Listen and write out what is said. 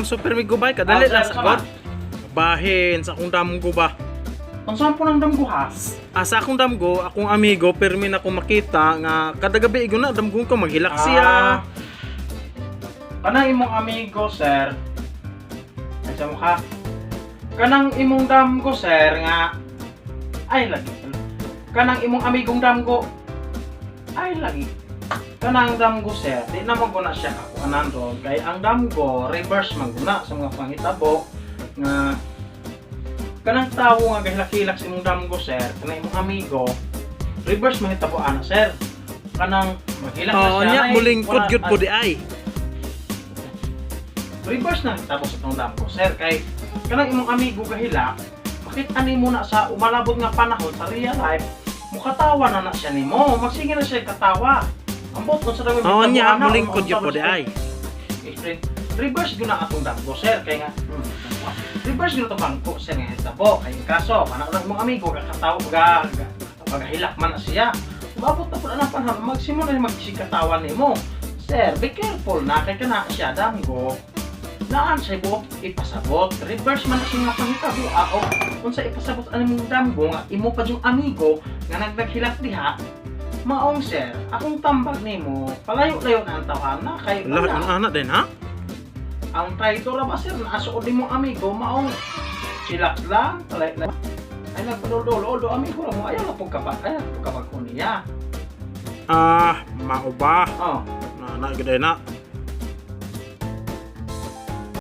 So permi gubay kadali Ah, lang sir, sa god. Bahin sa akong damgo ba? Unsa po nang damgo, ha? Ah, sa akong damgo, akong amigo permi na ko makita nga kada gabi igo na damgo ko maghilak siya. Ah. Kanang imong amigo, sir. Ay, sa mukha. Kanang imong damgo, sir, nga ay lagi. Kanang imong amigong damgo. Ay lagi. Kanang damgo, sir, di na maguna siya kakuanan ron. Kay ang damgo, reverse maguna sa mga pangitabo nga kanang tawo nga gahilak-hilak sa imong damgo, sir, kanang imong amigo, reverse mahitabo ana, sir. Kanang maghilak na Oh, siya. nya Ay, mulingkod gyud po ay, di ay. Reverse na tapos itong damgo, sir, kay kanang imong amigo gahilak, makita nimo na sa umalabot nga panahon sa real life, mukatawa na na siya nimo, magsige na siya katawa. Ambot kung sa dami. Oh, nya mulingkod gyud po di ay. Explain. Reverse gyud na atong damgo, sir, kay nga reverse gyud atong bangko, sir, nga hitabo kay kaso kanang lang imong amigo kakatawa ga pagahilak man na siya. Umabot na pud ang panahon magsimula na magsikatawa nimo. Sir, be careful na kay kana siya damgo. Naan siya buot ipasabot. Reverse man na siya nga pangitabo o unsa ipasabot ani mong damgo nga imo pa yung amigo nga nagnaghilak diha. Maong sir, akong tambag nimo, palayo-layo na ang tawhana kay Lahat wala. ang ana din ha? Ang traitor ba, sir, naasuod nimo amigo, maong chillax lang, palay-layo. Ay nagpaduldulo, do amigo ra mo, ayaw na pug kapag, ayaw na pug kapag niya. Ah, mao ba? Oh. Na na gyud ay na.